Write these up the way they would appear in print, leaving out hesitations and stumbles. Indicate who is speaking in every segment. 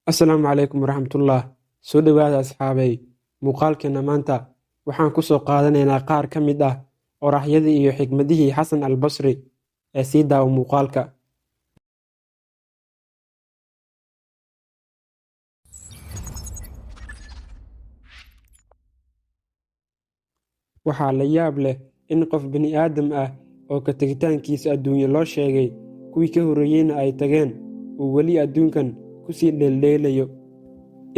Speaker 1: Asalaamu calaykum waraxmatullah. Soo dhowaada asxaabay. Muuqaalkeena maanta waxaan ku soo qaadanaynaa qaar ka mid ah oraahyadii iyo xikmadihii Xasan al-Basri ee sii daawo muuqaalka. Waxaa la yaab leh in qof bini'aadam ah oo ka tegitaankiisa adduunyo loo sheegay, kuwii ka horreeyeyna ay tageen, uu weli adduunkan ku sii dheeldheelayo.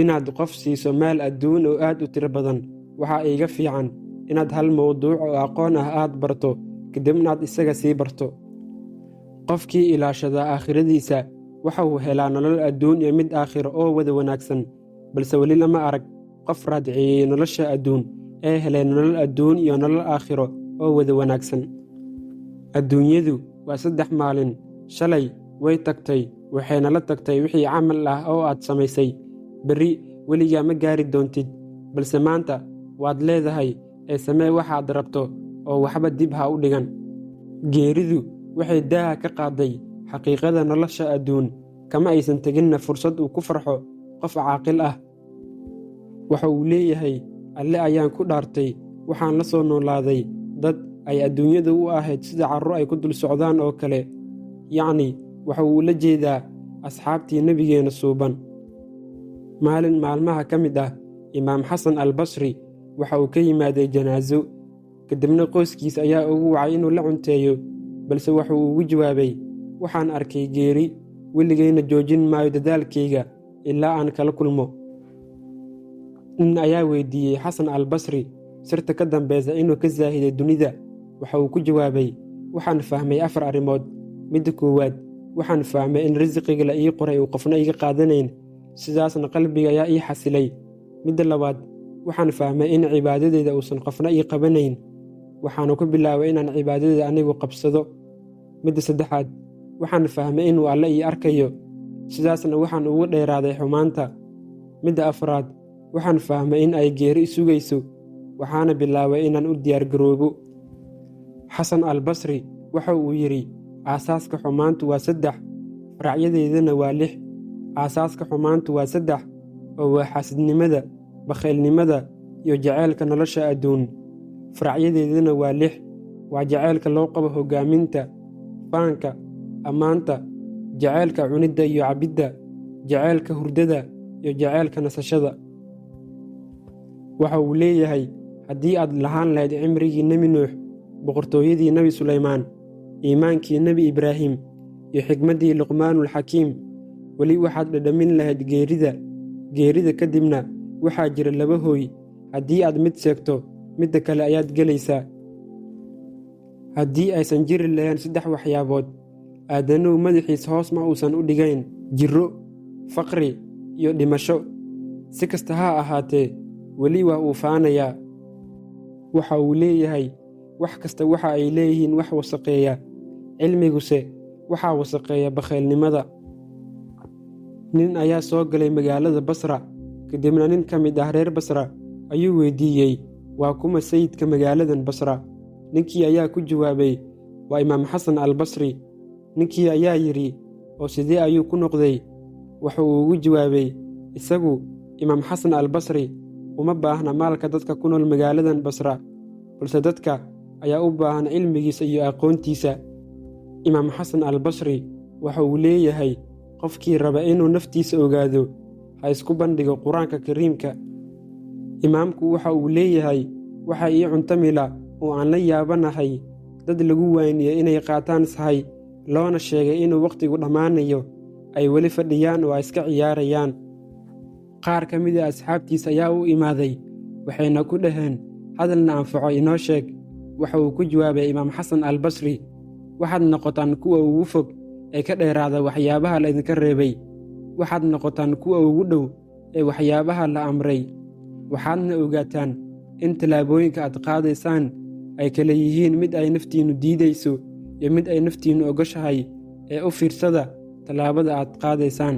Speaker 1: Inaad qof siiso maal adduun oo aad u tiro badan waxaa iiga fiican inaad hal mowduuc oo aqoon ah aad barto, kadibna aad isaga sii barto. Qofkii ilaashada aakhiradiisa waxa uu helaa nolol adduun iyo mid aakhiro oo wada wanaagsan, balse weli lama arag qof raadciyey nolosha adduun ee helay nolol adduun iyo nolol aakhiro oo wada wanaagsan. Adduunyadu waa 3 maalin. Shalay way tagtay, waxayna la tagtay wixii camal ah oo aad samaysay. Berri weligaa ma gaari doontid, balse maanta waad leedahay ee samee waxaad rabto oo waxba dib ha u dhigan. Geeridu waxay daaha ka qaaday xaqiiqada nolosha adduun, kama aysan teginna fursad uu ku farxo qof caaqil ah. Waxa uu leeyahay, Alle ayaan ku dhaartay, waxaan la soo noolaaday dad ay adduunyadu u ahayd sida carro ay ku dul socdaan oo kale. Yacni, waxa uu la jeedaa asxaabtii Nabigeena suuban. Maalin maalmaha ka mid ah, Imaam Xasan al-Basri waxa uu ka yimaaday janaaso, kadibna qoyskiisa ayaa ugu wacay inuu la cunteeyo, balse waxa uu ugu jawaabay, Waxaan arkay geeri, weligayna joojin maayo dadaalkayga ilaa aan kala kulmo. Nin ayaa weydiiyey Xasan al-Basri sirta ka dambeysa inuu ka zaahiday dunida. Waxa uu ku jawaabay, Waxaan fahmay 4 arrimood. Midda koowaad, waxaan fahmay in risiqiga la ii qoray uu qofna iga qaadanayn, sidaasna qalbiga ayaa ii xasilay. Midda labaad, waxaan fahmay in cibaadadeyda uusan qofna ii qabanayn, waxaana ku bilaabay inaan cibaadadeyda anigu qabsado. Midda saddexaad, waxaan fahmay inuu Alle ii arkayo, sidaasna waxaan ugu dheeraaday xumaanta. Midda afraad, waxaan fahmay in ay geeri sugayso, waxaana bilaabay inaan u diyaargaroobo. Xasan al-Basri waxa uu yidhi, Aasaaska xumaantu waa 3, faracyadeedana waa 6. Aasaaska xumaantu waa 3, oo waa xaasidnimada, bakhaylnimada iyo jacaylka nolosha adduun. Faracyadeedana waa 6, waa jacaylka loo qabo hoggaaminta, faanka, ammaanta, jacaylka cunidda iyo cabbidda, jacaylka hurdada iyo jacaylka nasashada. Waxa uu leeyahay, haddii aad lahaan lahayd cimrigii Nebi Nuux, boqortooyadii Nebi Sulaymaan, iimaankii Nebi Ibraahim iyo xikmaddii Luqmaanul Xakiim, weli waxaad dhadhamin lahayd geerida. Geerida kadibna waxaa jira 2 hooy. Haddii aad mid seegto, midda kale ayaad gelaysaa. Haddii aysan jiri lahayn 3 waxyaabood, aadanuhu madaxiisa hoos ma uusan u dhigayn: jirro, faqri iyo dhimasho. Si kasta ha ahaatee, weli waa uu faanayaa. Waxa uu leeyahay, wax kasta waxa ay leeyihiin wax wasakheeya, cilmiguse waxaa wasakheeya bakhaylnimada. Nin ayaa soo galay magaalada Basra, kadibna nin ka mid ah reer Basra ayuu weydiiyey, Waa kuma sayidka magaaladan Basra? Ninkii ayaa ku jawaabay, Waa Imaam Xasan al-Basri. Ninkii ayaa yidhi, Oo sidee ayuu ku noqday? Waxa uu ugu jawaabay, Isagu Imaam Xasan al-Basri uma baahna maalka dadka ku nool magaaladan Basra, balse dadka ayaa u baahan cilmigiisa iyo aqoontiisa. Imaam Xasan al-Basri waxa uu leeyahay, qofkii raba inuu naftiisa ogaado ha isku bandhigo Qur'aanka Kariimka. Imaamku waxa uu leeyahay, waxa ii cuntamila oo aan la yaabanahay dad lagu waaniyey inay qaataan sahay, loona sheegay inuu waqtigu dhammaanayo, ay weli fadhiyaan oo ay iska ciyaarayaan. Qaar ka mid ah asxaabtiisa ayaa u imaaday, waxayna ku dhaheen, Hadalna anfaco inoo sheeg. Waxa uu ku jawaabay Imaam Xasan al-Basri, Waxaad noqotaan kuwa ugu fog ee ka dheeraada waxyaabaha la idinka reebay. Waxaad noqotaan kuwa ugu dhow ee waxyaabaha la amray. Waxaadna ogaataan in tallaabooyinka aad qaadaysaan ay kala yihiin mid ay naftiinnu diidayso iyo mid ay naftiinnu ogoshahay, ee u fiirsada tallaabada aad qaadaysaan.